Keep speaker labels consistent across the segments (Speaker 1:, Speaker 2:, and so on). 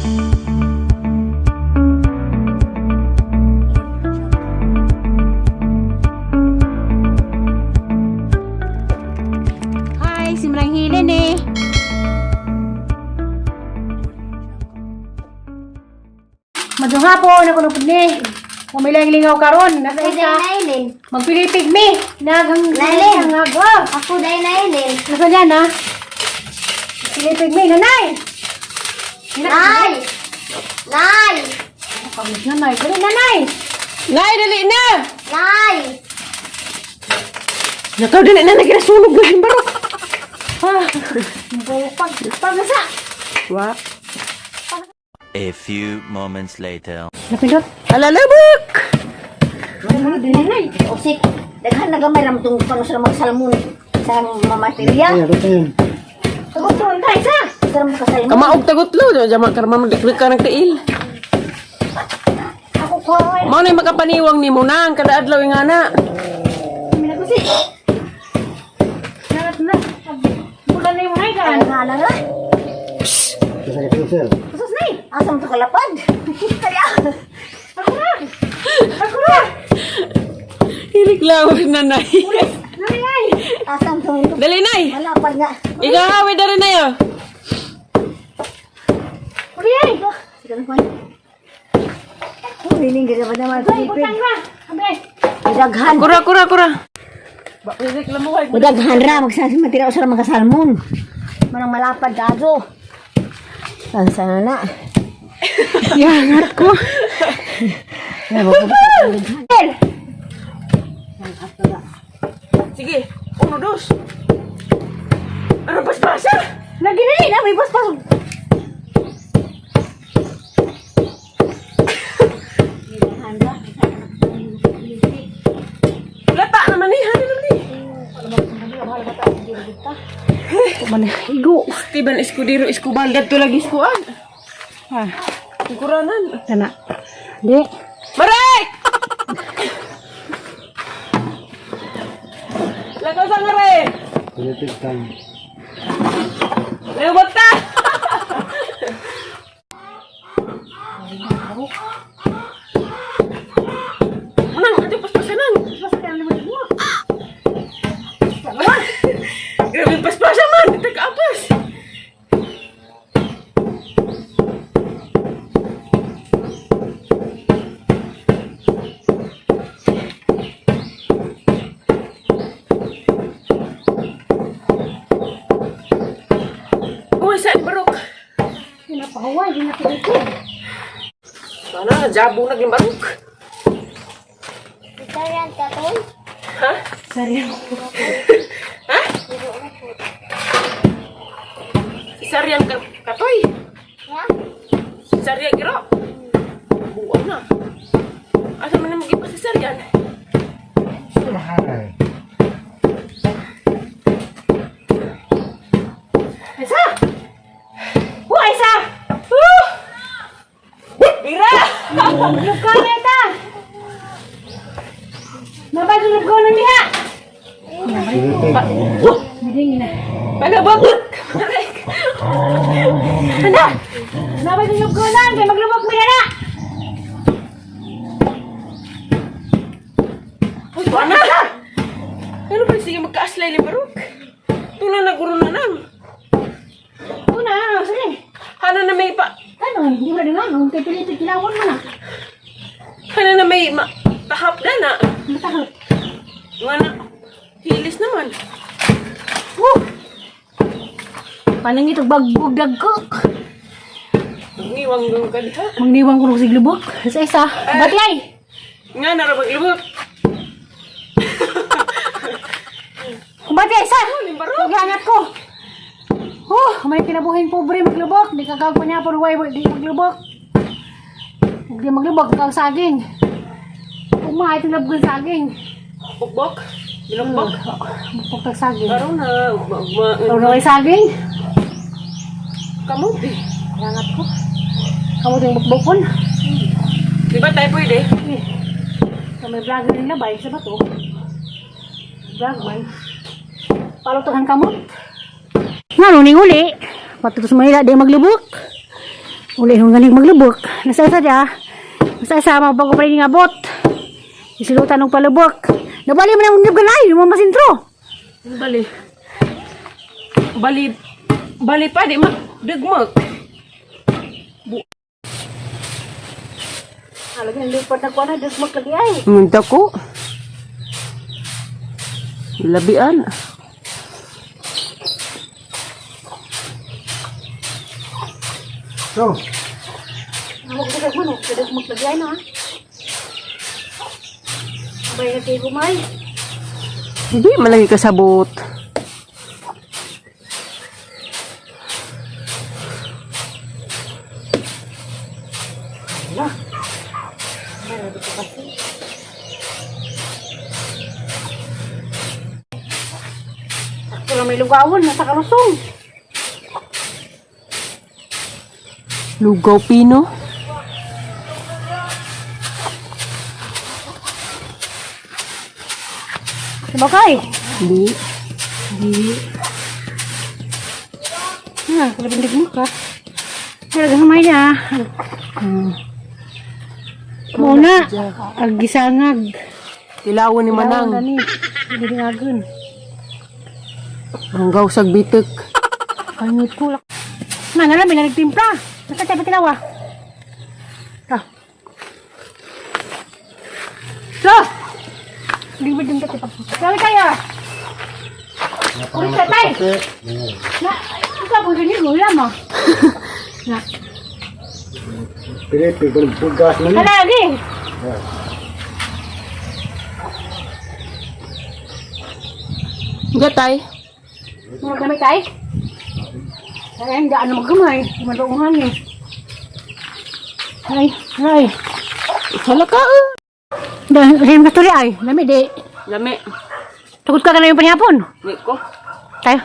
Speaker 1: Hi, si Manang Helen eh. Madung hapon, ako nung ni. Pumilang lingaw karon, nasa
Speaker 2: Ako
Speaker 1: isa.
Speaker 2: dahil nailin.
Speaker 1: Magpilipig mi. Nagang
Speaker 2: Lalim.
Speaker 1: Nagaw.
Speaker 2: Ako dahil nailin.
Speaker 1: Nasa dyan ha? Pilipig mi, nanay.
Speaker 2: Nay! Nay!
Speaker 1: Pagod nanay. Dali, nanay.
Speaker 3: Nay, dali na!
Speaker 2: Nay!
Speaker 3: Nakaw, dali na, nagirasunog na yung barok.
Speaker 1: Ah, pag pagasa.
Speaker 3: Wa.
Speaker 4: A few moments later.
Speaker 1: Napindot.
Speaker 3: Alalabok!
Speaker 1: Nanay.
Speaker 2: Usik, daghan na gamay ramtong kano sa mga salmon sa mamatilya.
Speaker 1: Tugod tayo sa.
Speaker 2: Sa mga salmon.
Speaker 3: Kamaog tagutlo, jama karma magdikrik ka ng tiil.
Speaker 2: Ako ko.
Speaker 3: Mao na makapaniwang ni mo nang kada adlaw nga na.
Speaker 1: Minagusi. Nangat na. Bulan na yung mga kan.
Speaker 2: Ang nga na.
Speaker 1: Kusas na eh.
Speaker 2: Asa mo to kalapad? Kaya.
Speaker 1: Ako na. Ako na.
Speaker 3: Hilig lang nanay.
Speaker 1: Nanay ay.
Speaker 2: Asa mo to?
Speaker 3: Dali nay.
Speaker 2: Malapad nga.
Speaker 3: Ikaw hawi dari na yo.
Speaker 1: Uli ay.
Speaker 2: Sige na pa. Hiling ka ba naman?
Speaker 1: Ay, butang na. Abe.
Speaker 2: Daghan.
Speaker 3: Kura kura kura.
Speaker 2: Daghan ra magsasi matira sa mga salmon. Manang malapad kaso. Tansa na na.
Speaker 3: Yangat ko. Sige, uno dos. Ano paspasa?
Speaker 1: Lagi na eh. May paspas.
Speaker 3: Lata naman eh, hani naman eh.
Speaker 1: Man, igo.
Speaker 3: Steven Escudero Escobal dadto lagi iskuan.
Speaker 1: Ah,
Speaker 3: Kuranan.
Speaker 1: tana. Di.
Speaker 3: Marek! Lakaw sa ngare!
Speaker 5: Pilipig time.
Speaker 3: Lewat ta! Manang, ato paspasanan. Grabe paspasa man, dito ka apas. Uy, saan barok?
Speaker 1: Pinapahuway, di na pilipig.
Speaker 3: Sana, jabo na yung barok. Ha?
Speaker 1: Sorry.
Speaker 3: Ha? Si Sarian ka katoy. Si Sarian giro. Buwan na. Asa man na magipa si Sarian?
Speaker 1: Isa! Huwag isa!
Speaker 3: Woo! Bira!
Speaker 1: Lugko na ita! Mabag lugko na niya! Miding na.
Speaker 3: Palabok! Marek!
Speaker 1: Anda! Mabag lugko na! Kaya maglubok mo na!
Speaker 3: Uy, tuwa na! Ano ba sige magkaaslay ni Barok? Tuna na guro na nang.
Speaker 1: Una, ano, sige.
Speaker 3: Hana na may pa...
Speaker 1: Ano, hindi mo na din ano. Kaya pilipig, kinawon mo na.
Speaker 3: Hana na may ma, tahap na na.
Speaker 1: Matakot.
Speaker 3: Nga na. Hilis naman.
Speaker 1: Woo! Panangit og bagbog dagkok.
Speaker 3: Ngiwang doon ka diha.
Speaker 1: Magniwang ko sig lubok. Sa isa. Bati ay!
Speaker 3: Nga na rabag lubok.
Speaker 1: Kumbati ay isa!
Speaker 3: Barok.
Speaker 1: Paghangat ko! Oh, may kinabuhing pobre maglubok. Di ka kagpa niya pero way di maglubok. Huwag di maglubok, kag saging. Uma, ito labgon saging.
Speaker 3: Bukbok. Binukbok.
Speaker 1: Bukbok kag saging.
Speaker 3: Karon na, ugma, ugma.
Speaker 1: Karon na saging.
Speaker 3: Kamuti.
Speaker 1: Hangat ko. Kamu ting bukbokon.
Speaker 3: Di ba tayo pwede?
Speaker 1: Eh, sa may vlogger nila ba? Isa ba to? Vlog man. Palutuhan kamot. Nga, ning uli. Patutos Manila, di maglubok. Uli nung galing maglubok. Nasa isa dia. Nasa isa mabago pa rin nga abot. Isilutan og palubok. Nabali man ang ungib ganay, mo masintro.
Speaker 3: Bali. Bali. Bali pa di ma dugmok.
Speaker 1: Alagi ang lipat na kuha na, dugmok lagi ay.
Speaker 3: Ngunta ko. Labian.
Speaker 5: So,
Speaker 1: Amok bisag mo no, dugmok lagi ay no. Ha? Abay na kay gumay.
Speaker 3: Hindi malagi kasabot.
Speaker 1: Sakto lang may lugawon, nasa karusong.
Speaker 3: Lugaw pino.
Speaker 1: Sabakay.
Speaker 3: Hindi.
Speaker 1: Di. Ha, kalabindig mo ka. Talaga gamay niya. Muna, agisangag.
Speaker 3: Tilawon ni Manang.
Speaker 1: Manang. Gidingagon.
Speaker 3: Ang gausag bitik.
Speaker 1: Kanyot ko. Na, nalam, may nagtimpla. Nasa tayo tilawa. Ta. So! Libid din ka Kami tayo. Ulit ka tayo. Na, ikaw po ganyan, gula mo. Na.
Speaker 5: Pilipi, bugas na
Speaker 1: Hala, lagi.
Speaker 3: Gatay.
Speaker 1: Mga gamay tayo. Ay, hindi ano magkamay. Maluungan eh. Ay, ay.
Speaker 3: Hala ka. Eh.
Speaker 1: Dahil rin ka tuloy ay. Lami di.
Speaker 3: Lami.
Speaker 1: Takot ka ka na yung panihapon.
Speaker 3: Ni ko.
Speaker 1: Tayo.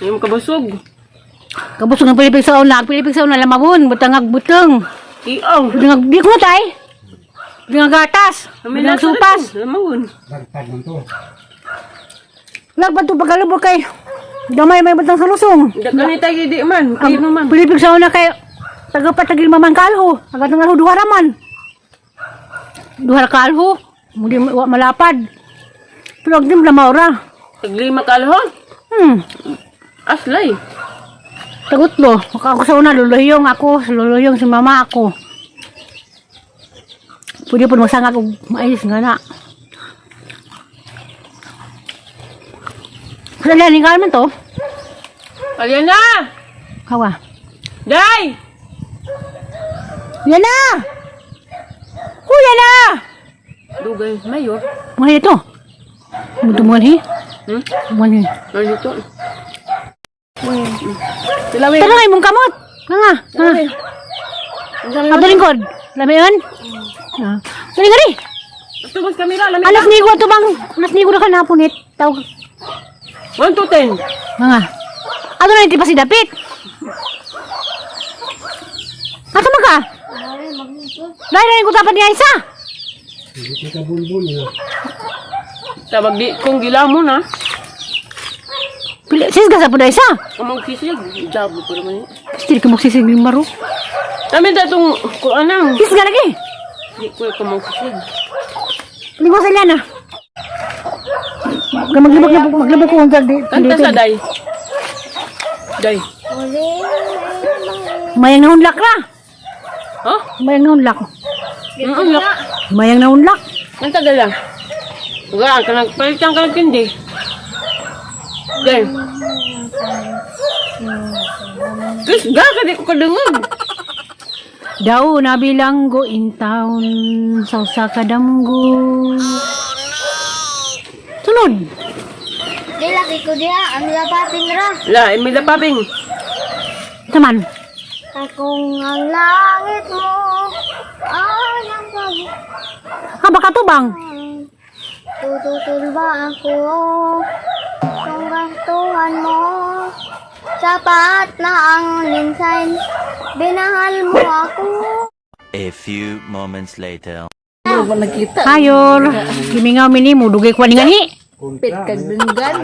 Speaker 3: Yung kabusog.
Speaker 1: Kabusog ng Pilipig sa una. Pilipig sa una, lamawon. Butangag butang.
Speaker 3: Iaw.
Speaker 1: Butangag, di ko na tay. Butangag gatas. Butangag supas.
Speaker 3: Lamangon.
Speaker 5: Lagpad man to.
Speaker 1: Lagpad to pagkalubog kay. Gamay may butang sa lusong.
Speaker 3: Dagani tayo di man. Pino man.
Speaker 1: Pilipig sa una kay. Tagapatagil mamang kalho. Agad ng alho, duha raman. Duha ka alho. Muli wa malapad. Pero agdim lamaw ra.
Speaker 3: Taglima ka alho. Aslay.
Speaker 1: Tagutlo. Ako sa una, luluyong ako. Luluyong si mama ako. Pwede po masangag og mais nga na. Wala ni man to.
Speaker 3: Alyan na!
Speaker 1: Kawa.
Speaker 3: Day!
Speaker 1: Yan na! Huy, yan na!
Speaker 3: Dugay, mayor.
Speaker 1: Mga ito. Muto mo ni. Mo ni.
Speaker 3: Ano ito? Tilawin.
Speaker 1: Tara ngay mong kamot. Nga nga. Nga. Ato lingkod. Lamian. Ah. Dali gari.
Speaker 3: Tubos kamera, lami.
Speaker 1: Alas nigo ato bang. Alas nigo na ka na punit. Tawag.
Speaker 3: 1 to 10.
Speaker 1: Nga nga. Ato na hindi pa si Dapit. Ato man ka? Dahil na yung kutapan niya isa.
Speaker 5: Hindi ka bulbul ya.
Speaker 3: Tabag di kong gilamon ha.
Speaker 1: Pili, sis ka sa po na isa.
Speaker 3: Among kisig, jabo pa naman yun.
Speaker 1: Still ka magsisig ng maro.
Speaker 3: Kami datong kuanang.
Speaker 1: Sis ka lagi.
Speaker 3: Di ko ka magsisig.
Speaker 1: Ligo sa ilan ah. Maglibog na maglibog ko ang di.
Speaker 3: Kanta sa day. Day.
Speaker 1: Mayang nahunlak ra.
Speaker 3: Ha?
Speaker 1: Mayang nahunlak.
Speaker 3: Mm.
Speaker 1: Mayang nahunlak.
Speaker 3: Ang tagal lang. Gaan ka nagpalitan ka ng tindi. Day. Kus, ga ka di ko kadungog.
Speaker 1: Daw nabilanggo in town sa usa ka damgo. Sunod.
Speaker 2: Di lagi ko diha, ang lapapin ra.
Speaker 3: La, Emila Paping.
Speaker 1: Taman.
Speaker 2: Kung ang langit mo, ay ang pag
Speaker 1: Ha baka tubang.
Speaker 2: Tututol ba ako kung gastuhan mo? Sapat na ang linsan, binahal mo ako.
Speaker 4: A few moments later.
Speaker 1: Hayor. Kimingaw mini mo dugay ko ni ngani.
Speaker 2: Pit kag dunggan.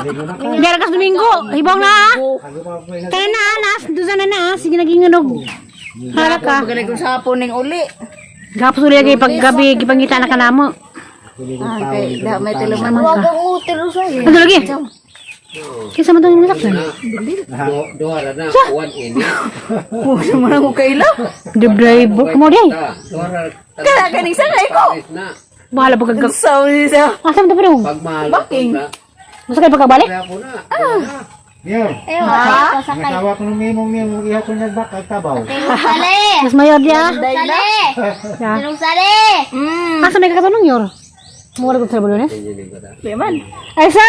Speaker 1: Diara kas Domingo, hibong na ah. Kana na ah, nas dusa na na ah. Sige naginganog. Hala ka.
Speaker 2: Magaling ko sa hapon ning uli.
Speaker 1: Gapos uli lagi paggabi gipangita na kanamo.
Speaker 2: Ah, kay da may tuluman.
Speaker 1: Wag ang Ano lagi? Kinsa man tong nasaktan?
Speaker 5: Duha na, kuwan ini.
Speaker 2: Puso mo na ko kaila.
Speaker 1: The driver mo di.
Speaker 5: Duha ra
Speaker 2: Kaya kaning sangay ko.
Speaker 5: na.
Speaker 1: Bahala pag kag
Speaker 2: Sa siya.
Speaker 1: Asa man to pero?
Speaker 5: Pagmahal
Speaker 2: Baking.
Speaker 5: na.
Speaker 1: Masa kay pagkabalik?
Speaker 5: Kaya po na.
Speaker 6: Mayor,
Speaker 2: Ha?
Speaker 6: nasawa ko nung mimong mimong iha ko nagbak at tabaw.
Speaker 1: Mas mayor di ah. Ya. Asa may kakatanong yor? Mura ko sa bulunes?
Speaker 2: Di man.
Speaker 1: Ay sa!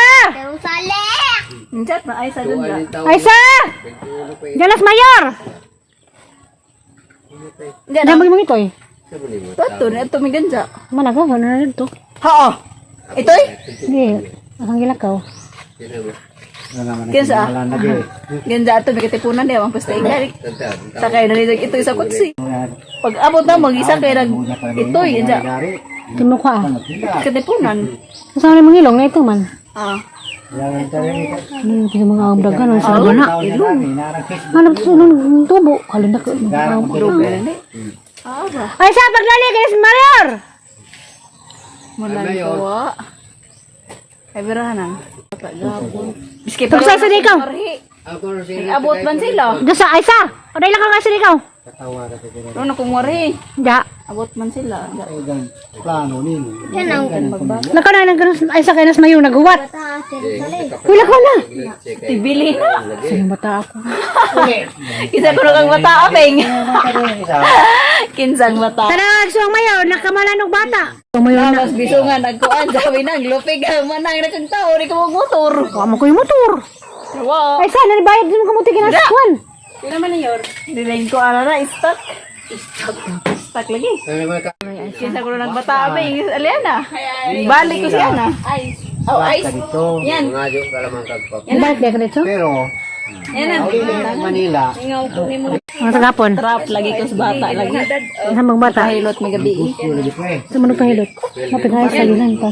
Speaker 2: Chat na ay sa dun da.
Speaker 1: Ay sa! Jalas mayor!
Speaker 2: Diyan
Speaker 1: Diyan mo ito eh.
Speaker 2: Toto na ito may ganja.
Speaker 1: Managa, wala na dito.
Speaker 2: Ha. Ito eh.
Speaker 1: Hindi, ang gilakaw.
Speaker 2: Kinsa? Ganja ato may katipunan diya ang pasta igari. Sakay na nito ito sa kutsi. Pag abot na mag-isa kay nag ito ganja.
Speaker 1: Timo ka ah.
Speaker 2: Katipunan.
Speaker 1: Saan na mangilong na ito man?
Speaker 2: Ah.
Speaker 1: Ano yung mga amdagan ang sa na. Ano to sunod tubo? Halin na ko. Ay sa paglali kay Mayor!
Speaker 2: Mula ko. Ay birahan na. Biski
Speaker 1: Pagsay sa ikaw.
Speaker 2: Abot man sila.
Speaker 1: Dasa ay sa. Oday lang ka sa ikaw.
Speaker 2: Ano na kumwari?
Speaker 1: Ja.
Speaker 2: Abot man sila.
Speaker 5: Plano nimo.
Speaker 1: Lakaw na nang ay sa kay nas mayor naghuwat. Uy, lakaw na.
Speaker 2: Tibili na.
Speaker 1: Sige bata ako.
Speaker 2: Kinsa ko kang bata apeng. Kinsang bata.
Speaker 1: Tara suwang mayor nakamalan og bata. Mayor na.
Speaker 2: Mas bisungan nagkuan sabi nang lupig manang na kang tao di ka motor.
Speaker 1: Kamo ko yung motor.
Speaker 2: Wow.
Speaker 1: Ay sa nanibayad din mo kamuti kinaskuan.
Speaker 2: Dilain ko ara na stuck. Stuck. Stuck lagi. Kinsa ko nang bata apeng Aliana. Balik ko siya na. Ice. Oh, ice.
Speaker 5: Dito.
Speaker 2: Yan.
Speaker 1: Balik di ka dito.
Speaker 5: Pero
Speaker 2: Yan na.
Speaker 5: Manila,
Speaker 1: Mga tagapon.
Speaker 2: Trap lagi ko sa bata lagi.
Speaker 1: Sa mga bata.
Speaker 2: Hilot may gabi.
Speaker 5: yun lagi pre.
Speaker 1: Sa mga pahilot. Mapit na sa yunan pa.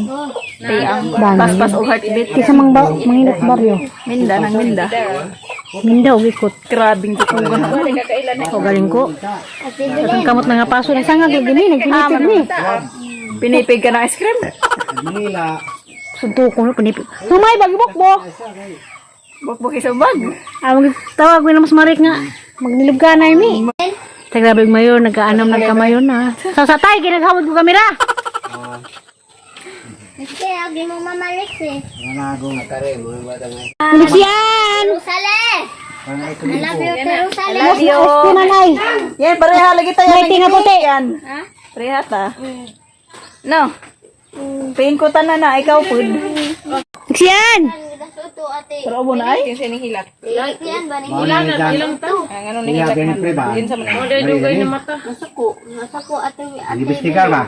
Speaker 2: Ang paspas og heartbeat.
Speaker 1: Kisa mang ba, manghilot baryo.
Speaker 2: Minda nang minda.
Speaker 1: Minda og ikot.
Speaker 2: Grabing tukugan.
Speaker 1: O galing ko. Ang kamot na nga paso na sanga gini nagpinipig ni.
Speaker 2: Pinipig ka ng ice cream.
Speaker 5: Manila,
Speaker 1: Sunto ko no pinipig. Tumay bagi bokbok.
Speaker 2: Bukbuk isang bag.
Speaker 1: Ah, tawag ko na mas marik nga. Magnilib ka na imi. Tagrabig mayor, nagkaanam nagkamayon na. Sa sa tay, kinaghamod ko kamera.
Speaker 5: nanago.
Speaker 1: Lixian!
Speaker 2: Love you.
Speaker 1: Nanay.
Speaker 2: Yan, pareha lagi tayo.
Speaker 1: May tinga puti.
Speaker 2: Yan. Pareha ta. No. Pain ko tanan na, ikaw pud.
Speaker 1: Lixian!
Speaker 2: Pero ubo na ay.
Speaker 5: Iya, gani pre ba? Dugay na mata. Ibestigar ba?